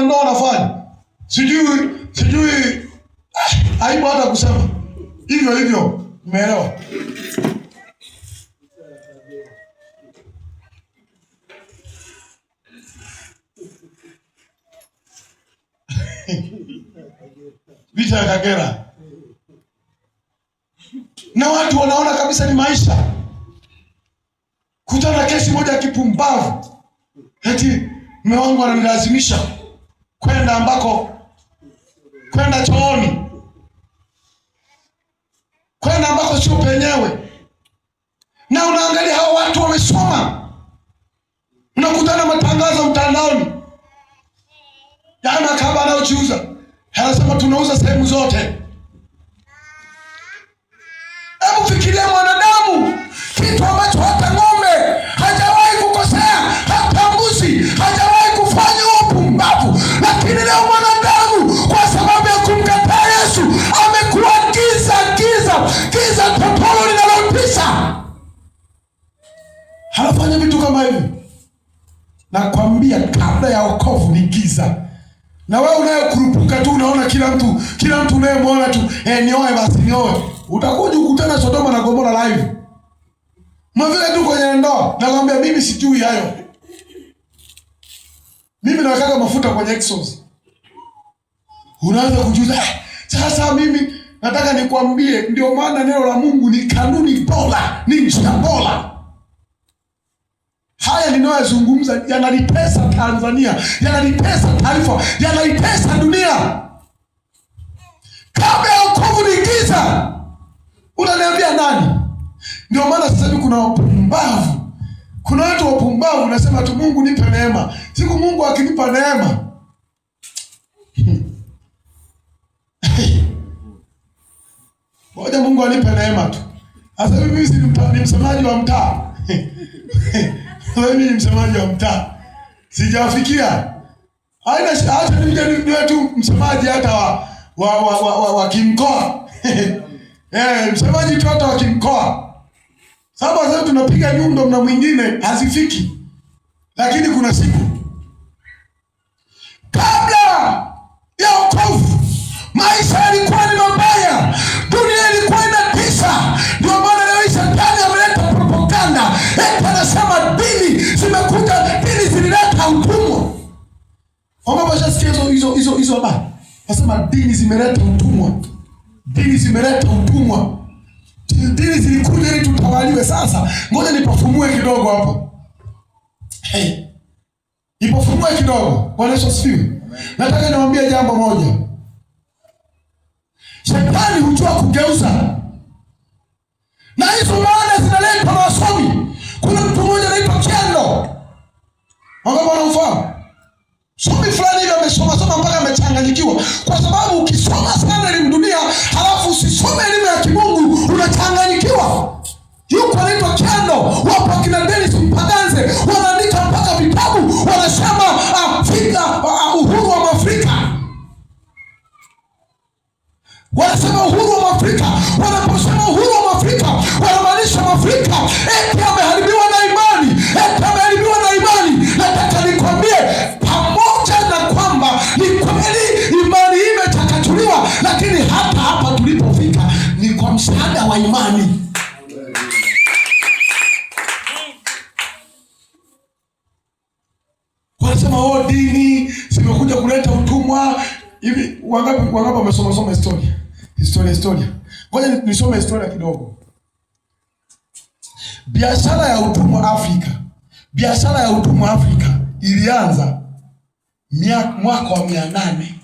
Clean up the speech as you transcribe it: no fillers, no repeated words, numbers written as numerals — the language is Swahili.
wanandoa wanafanya, sijui sijui, aibu hata kusema hivyo hivyo, umeelewa? Vita ya Kagera, na watu wanaona kabisa ni maisha. Kutana kesi moja ya kipumbavu, eti mume wangu ananilazimisha kwenda ambako, kwenda chooni, kwenda ambako sio penyewe. Na unaangalia hao watu wamesoma, unakutana matangazo mtandaoni, yana kaba anayojiuza, anasema tunauza sehemu zote. Hebu fikiria mwanadamu, kitu ambacho hata ng'ombe hajawahi kukosea, hata mbuzi hajawahi kufanya upumbavu, lakini leo mwanadamu kwa sababu ya kumkataa Yesu amekuwa giza, giza, giza totoro linalotisha. Anafanya vitu kama hivi. Nakwambia, kabla ya wokovu ni giza. Na wewe unayekurupuka tu unaona kila mtu, kila mtu unayemwona tu, nioe basi nioe. Utakuja kukutana Sodoma na Gomora live. Mwavile tu kwenye ndoa, nakwambia mimi sijui hayo. Mimi nawekaga mafuta kwenye exhaust. Unaanza kujuza, sasa mimi nataka nikwambie, ndio maana neno la Mungu ni kanuni bora, ni njia bora. Haya ninayoyazungumza yanalitesa Tanzania, yanalitesa taifa, yanalitesa dunia. Kabla ya wokovu ni giza. Unaniambia nani? Ndio maana sasa hivi kuna wapumbavu, kuna watu wapumbavu, nasema tu Mungu nipe neema. Siku Mungu akinipa neema ngoja Mungu anipe neema tu. Sasa mimi si ni msemaji wa mtaa mimi ni msemaji wa mtaa, sijafikia. Haina, acha nije niwe tu msemaji hata wa kimkoa msemaji tu hata wa kimkoa. Sababu sasa tunapiga nyundo na mwingine hazifiki, lakini kuna siku kabla ya wokovu maisha yalikuwa ni mabaya, dunia ilikuwa inatisha. Ndio maana leo shetani ameleta propaganda, eti anasema dini zimekuja, dini zilileta utumwa. Wamama washasikia hizo habari, nasema dini zimeleta utumwa, dini zimeleta utumwa, dini zilikuja ili tutawaliwe. Sasa ngoja nipafumue kidogo hapo, hey, nipafumue kidogo. Bwana Yesu asifiwe. Nataka niwaambie jambo moja. Shetani hujua kugeuza, na hizo maana zinaletwa na wasomi. Kuna mtu mmoja anaitwa Kendo, wangapi wanamfahamu? Somi fulani hivi amesoma soma mpaka amechanganyikiwa, kwa sababu ukisoma sana elimu dunia halafu usisome elimu ya kimungu unachanganyikiwa. Yuko anaitwa Kendo, wapo akina Dennis Mpaganze wanaandika mpaka vitabu, wanasema Afrika, uhuru wa Afrika. Wanasema uhuru wa Afrika. Wanaposema uhuru wa Afrika wanamaanisha Afrika eti ameharibiwa na imani, eti ameharibiwa na imani. Nataka nikwambie, pamoja na kwamba ni kweli imani hii imechakachuliwa, lakini hata hapa tulipofika ni kwa msaada wa imani. Wanasema oh, dini zimekuja kuleta utumwa. Hivi wangapi wamesoma soma historia? Historia. Ngoja nisome historia kidogo. Biashara ya utumwa Afrika. Biashara ya utumwa Afrika ilianza mwaka wa 800.